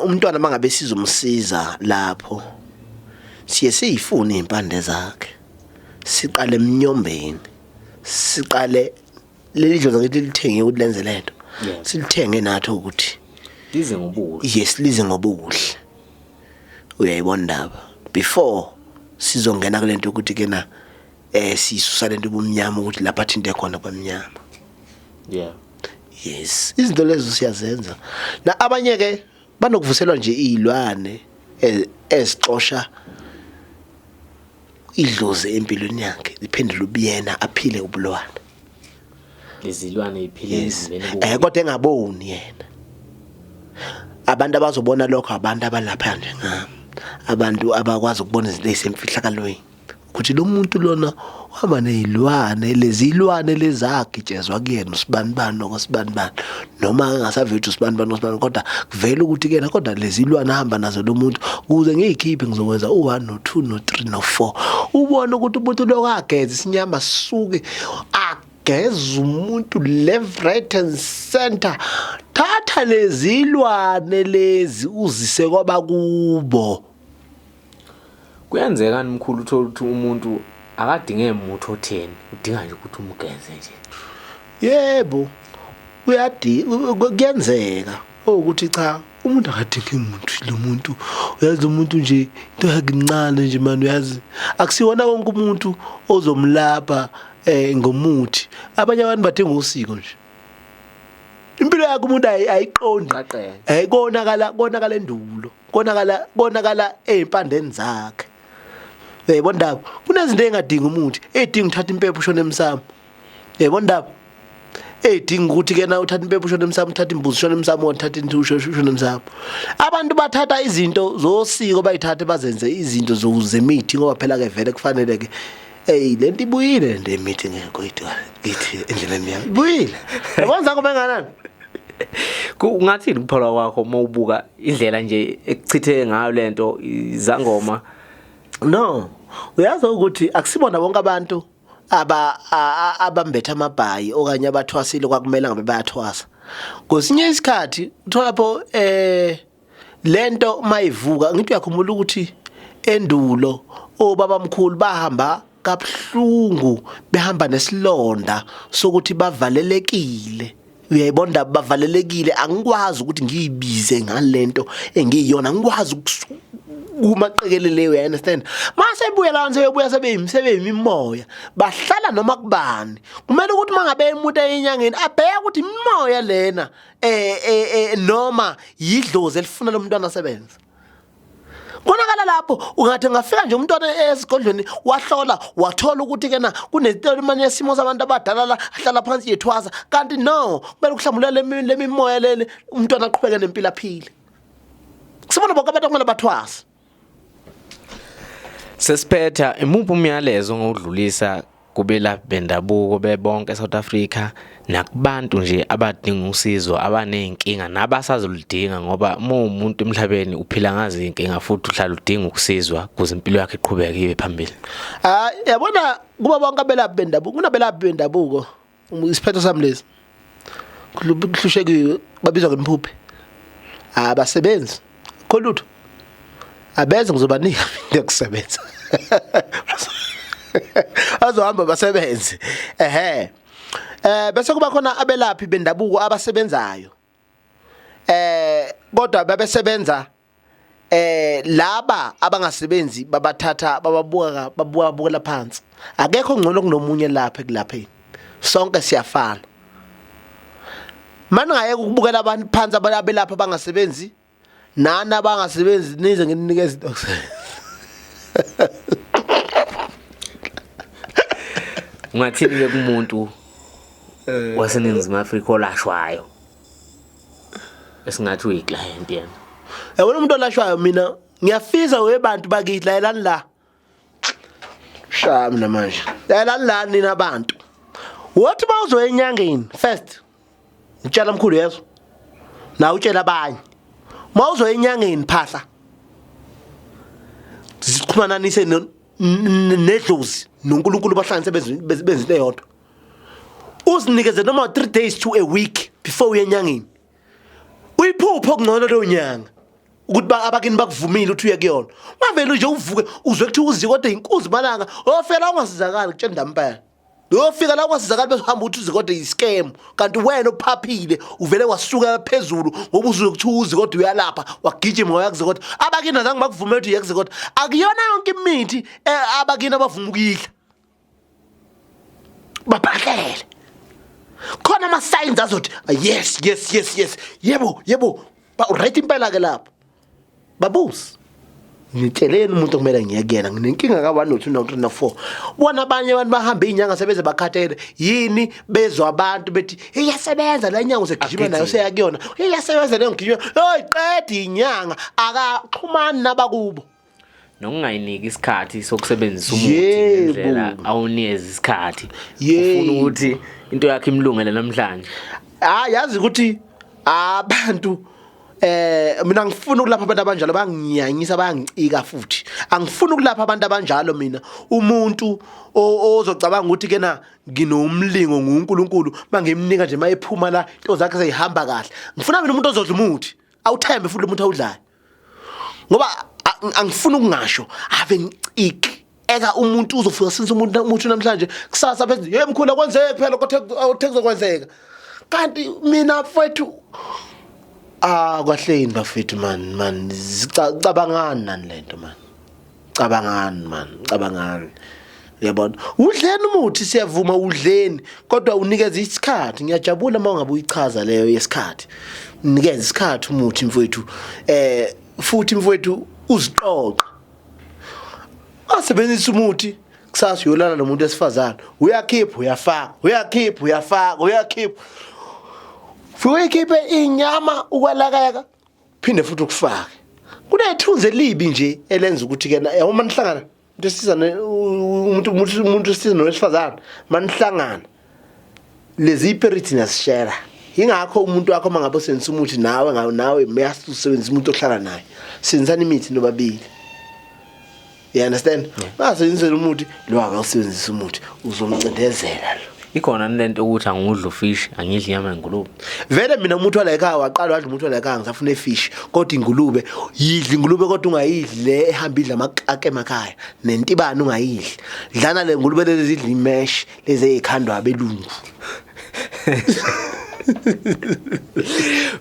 Umntwana mangabe sizomsiza lapho siye siyifune impande zakhe, siqale emnyombeni, siqale leli dlozi ngithi lithenge ukuthi lenze lento, silithenge nathi ukuthi lize ngobuhle. Yes, lize ngobuhle. Uyayibona ndaba, before sizongena kulento ukuthi kena sisusa lento ubumnyama ukuthi lapha thinte khona kwamnyama. Yes, izinto lezo siyazenza. Na abanye ke banokuvuselwa nje izilwane ezixosha idlozi empilweni yakhe, liphendule ubuyena, aphile ubulwane. Lezilwane iphile emzimbeni kuwo. Kodwa engaboni yena. Abantu abazobona lokho abantu abalapha njengami, abantu abakwazi ukubona izinto ezisemfihlakalweni, ukuthi lo muntu lona uhamba nezilwane, lezi ilwane lezagijezwa kuyena usibanibani nokwasibanibani, noma engasaveli ukuthi usibanibani nokwasibanibani, kodwa kuvela ukuthi kuyena, kodwa lezi ilwane ahamba nazo lo muntu, ukuze ngiyikhiphe ngizokwenza u1 no2 no3 no4. Ubone ukuthi umuntu lo kageza isinyama sisuke ageza umuntu left, right and center. Thatha lezi ilwane lezi uzise kwaba kubo. Kuyenzeka mkhulu uthola ukuthi umuntu akadinge muthi otheni, udinga nje ukuthi umgeze nje. Yebo, uyadi kuyenzeka ukuthi cha, umuntu akadingi umuntu, lo muntu uyazi, lo muntu nje into yakhe incane nje manje, uyazi akusiwona wonke umuntu ozomlapha ngomuthi. Abanye abantu badinga usiko nje. Impilo yakhe umuntu ayiqondi. Qaqeke. Konakala, konakala endulo, konakala, konakala ezimpandeni zakhe. Uyayibona ndaba, kunezinto engadingi umuthi, edinga uthatha impepho ushone emsamo. Uyayibona ndaba, edinga ukuthi kena uthatha impepho ushone emsamo, uthatha imbuzi ushone emsamo, uthatha into ushone emsamo. Abantu bathatha izinto zosiko bayithathe bazenze izinto zemithi, ngoba phela ke vele kufanele ke. Hey, lento ibuyile lento emithi ngekho ithi endleleni yami. Ibuyile. Yabona zakho benganani? Ungathini ukuphola kwakho uma ubuka indlela nje ekuchithe ngayo lento izangoma? No, uyazi ukuthi akusibona bonke abantu abambethe amabhayi okanye abathwasile kwakumele ngabe bayathwasa. Kwesinye isikhathi uthola lapho lento mayivuka, ngithi uyakhumbula ukuthi endulo obaba mkhulu bahamba kabuhlungu, behamba nesilonda sokuthi bavalelekile. Uyayibona, bavalelekile, angikwazi ukuthi ngiyibize ngalento engiyiyona, angikwazi kuma qekelele, you understand? Mase buya la sebebuya sebeyimimoya, bahlala noma kubani. Kumele ukuthi mangabe umuntu eyinyangeni abheke ukuthi imimoya lena noma yidlozi elifuna lo mntwana asebenze. Konakala lapho ungathi ngafika nje umntwana esigodlweni wahlola wathola ukuthi kena kunento manje isimo sabantu abadala la ahlala phansi yethwasa, kanti no, kumele kuhlambulula lemimoya leli, umntwana aqhubeke nempilo aphile. Sibona bonke abantu kumele bathwase. Sesiphetha, imuphi umyalezo ngokudlulisa kubelaphi bendabuko bebonke eSouth Africa nakubantu nje abadinga usizo, abaney'nkinga nabasazoludinga, ngoba uma uwumuntu emhlabeni uphila ngazo iy'nkinga futhi uhlala udinga ukusizwa ukuze impilo yakho iqhubeke ibe phambili? Hayi, yabona kuba bonke abelaphi bendabuko, kunabelaphi bendabuko, isiphetho sami lesi kuhlushekiwe, babizwa ngemphuphe, abasebenzi kho lutho, abeze ngizobanika into yokusebenza, azohamba basebenze. Ehe, bese kuba khona abelaphi bendabuko abasebenzayo, kodwa babesebenza laba abangasebenzi babathatha bababuka babuka bukela phansi. Akekho ngcono kunomunye lapha ekulapheni, sonke siyafana. Manje ngayeke ukubukela abantu phansi abelapha abangasebenzi, nani abangasebenzi nize nginikeze into yokusebenza. Ungathini ke kumuntu waseNingizimu Afrika olashwayo esingathi uyiclient yena? Yabona umuntu olashwayo, mina ngiyafisa webantu bakithi, layelani la, shaya mina manje, layelani la nina bantu. Wothi bawuzoya enyangeni first, ngitshela mkhulu, yezwa nawe utshela abanye, mawuzoya enyangeni phahla zixhumananise nedlozi noNkulunkulu, bahlanganise benze into eyodwa. Uzinikeze noma 3 days to a week before uye enyangeni, uyiphupho okungcono leyo nyanga. Ukuthi abakini bakuvumile ukuthi uye kuyona. Ungavele nje uvuke uzwe kuthiwa uZikode inkunzi malanga, uyofela ungasizakali kutshela ndampela. Uyofika la ungasizakali bese uhamba uthi uZikode yi-scam kanti wena uphaphile uvele wasuka phezulu ngoba uzwe kuthiwa uZikode uyalapha wagijima waya kuZikode. Abakini azange bakuvumele ukuthi uye kuZikode. Akuyona yonke imithi abakini abavuma ukuyidla. Baphahlele. Khona ama signs azothi yes yes yes yes yebo yebo ba right impela ke lapho. Babusi. Ngitsheleni umuntu okumele ngiye kuyena nginenkinga ka 1 no 2 no 3 no 4. Bona abanye abantu bahamba izinyanga sebeze bakhathele yini bezwa abantu bethi iyasebenza la inyanga usegijima nayo seya kuyona iyasebenza leyo ngigijima hey qeda inyanga akaxhumani nabakubo. Nokungayiniki isikhathi sokusebenzisa umuthi ngendlela awunikeza isikhathi. Ufuna ukuthi into yakhe imlungele namhlanje. Ah yazi ukuthi abantu mina ngifuna ukulapha abantu abanjalo banginyanyisa bayangicika futhi angifuni ukulapha abantu abanjalo mina umuntu ozocabanga ukuthi kena nginomlingo nguNkulunkulu mangimnika nje mayephuma la into zakhe seyihamba kahle ngifuna mina umuntu ozodla umuthi awuthembe futhi umuntu awudlayo ngoba angifuni ukungasho ave ngicike eka umuntu uzofika since umuntu umuntu namhlanje kusasa bese hey mkhulu akwenzeki phela kodwa othe kuzokwenzeka kanti mina mfethu ah kwahleni bafethu man man cabangani nani lento man cabangani man cabangani uyabona udleni umuthi siyavuma udleni kodwa unikeza isikhathi ngiyajabula uma ungabe uyichaza leyo yesikhathi unikeza isikhathi umuthi mfowethu futhi mfowethu uziqoqa wasebenzisa umuthi kusasa uyolala nomuntu wesifazane uyakhipha uyafaka uyakhipha uyafaka uyakhipha fike uyikhiphe inyama ukwalakeka phinde futhi ukufake kunethunzi elibi nje elenza ukuthi ke yabo manihlangana umuntu wesifazane umuntu umuntu wesifazane nowesifazane manihlangana lezi iperithi niyasishera ingakho umuntu wakho mangabe usebenzisa umuthi nawe ngawo nawe usebenzisa umuntu ohlala naye sebenzisani imithi nobabili you understand ungasebenzisela umuthi lo akawusebenzisa umuthi uzomcindezela lo Ikhona lento ukuthi angudla ufish angidli inyama yengulube. Vele mina umuntu wala ekhaya waqala wadla umuntu wala ekhaya ngisafuna ifish kodwa ingulube yidla ingulube kodwa ungayidli le ehamba idla amakaka emakhaya nentibane ungayidli dlana le ngulube lezi idla imesh lezi ezikhandwa abelungu.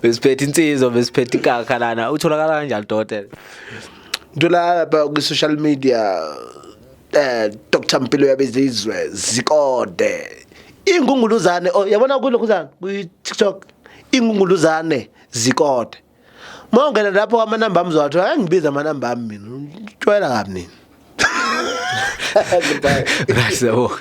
Besiphethe insizwa besiphethe inkakha lana utholakala kanjani dokotela? Ngithola lapha kwi social media Dr Mpilo yabezizwe Zikode ingunguluzane oh, yabona kulokhuzana kwi TikTok ingunguluzane Zikode mawungena lapho amanamba ami uzowathola angibiza amanamba ami mina utshwela kabi nini. Goodbye. Right, siyabonga.